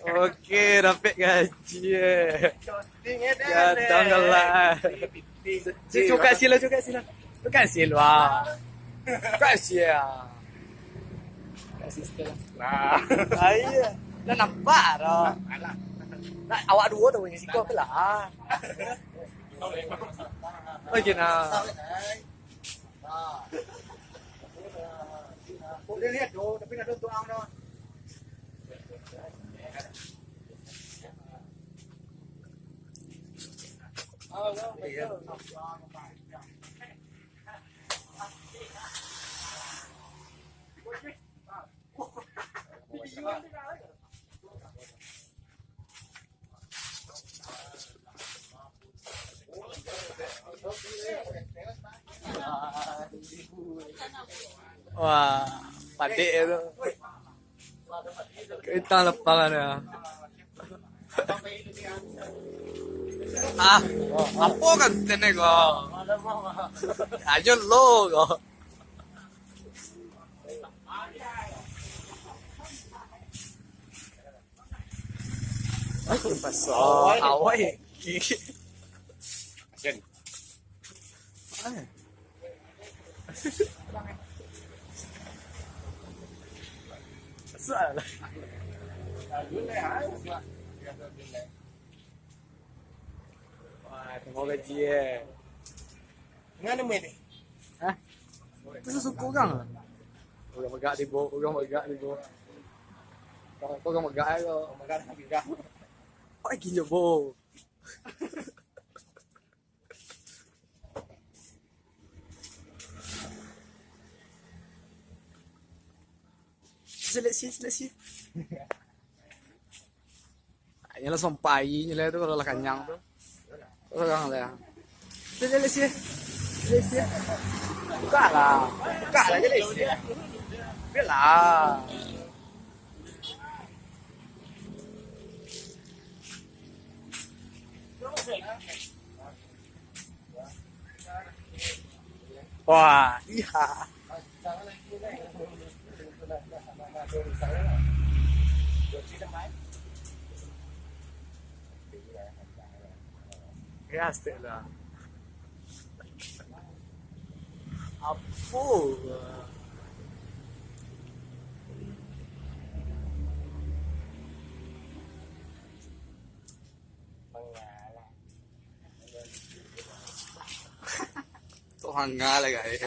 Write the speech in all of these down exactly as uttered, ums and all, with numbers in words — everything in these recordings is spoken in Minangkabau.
Oke, dapek gaji, eh. Gadang galak. Cu-, cuka sila, cuka sila. Cuka sila. Cuka sila. Cuka sila. Nah. Ah, iya. Lah nampak dah. Nah, awak duo tu punya siko lah. Oke, nah. Boleh lihat tu, tapi nak tuang tu. Wah, padek tu. Kita lepas kan ya. Ah, apa kan tenek ko? Aja lo ko. Pasal awak. Action. Salah. Wah, terima gaji eh. Ngana main ni? Hah? Itu sesuku kan? Orang megak di bawah, orang megak di bawah. Kau, kau orang megak eh kau. Megak, megak. Kau lagi je, bo. Seleksi, seleksi. Nyo lah sompai nyo lah tu, kalau lah kanyang tu. Orang lah. Seleksi, seleksi. Buka lah. Buka lah seleksi. Biarlah. Wah, iya. Ya, asik lah. Apo? Tu hanga lah, guys.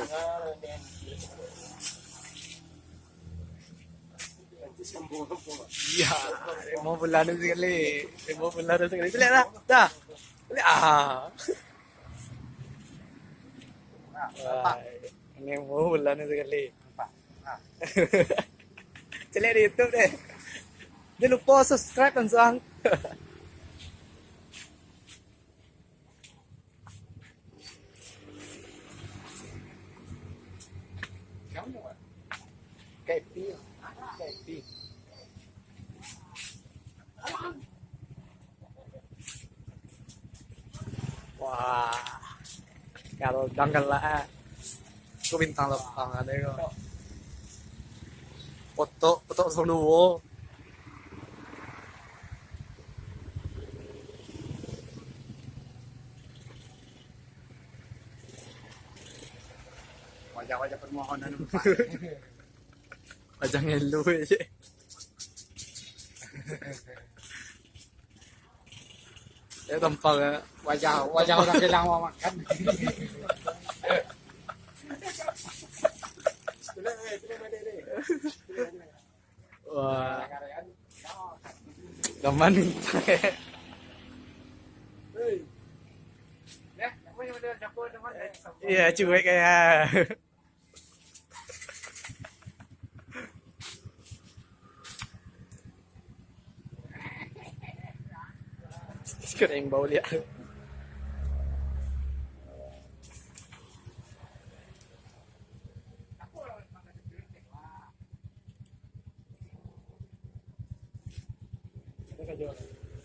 Iya, limo bulan tu sakali. Limo bulan tu sakali. Caliak lah. Dah. Caliak ah. Wah, limo bulan tu sakali. Caliak di YouTube deh. Jan lupo subscribe, Bang Suang. Kayak pi, kayak pi. Wah, kalau dangkan lah, eh. Aku bintang lapang ada ko. Foto, foto kosong duo. Wajah-wajah permohonan. Wajah ngeluh je. Ya, tampang ya. Wajah, wajah orang bilang mau makan. Wah. Gaman. Iya, cuek kayak. Sekarang bau lihat.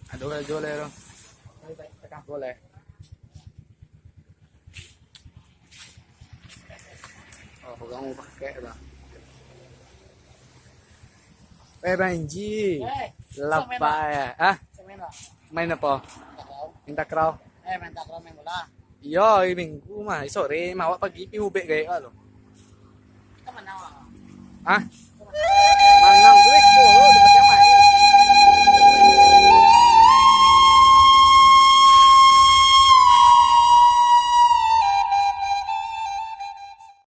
Ado karajo lai tu. Boleh. Oh, urang mau pakai lah. Eh, Bang Ji. Eh, lapak ya? Ah, main apo? Main takraw. Eh, main takraw, main bola. Iyo, hari Minggu mah. Sore mah, awak pagi pi ubek gaek awak tu. Ka ma awak? Ah?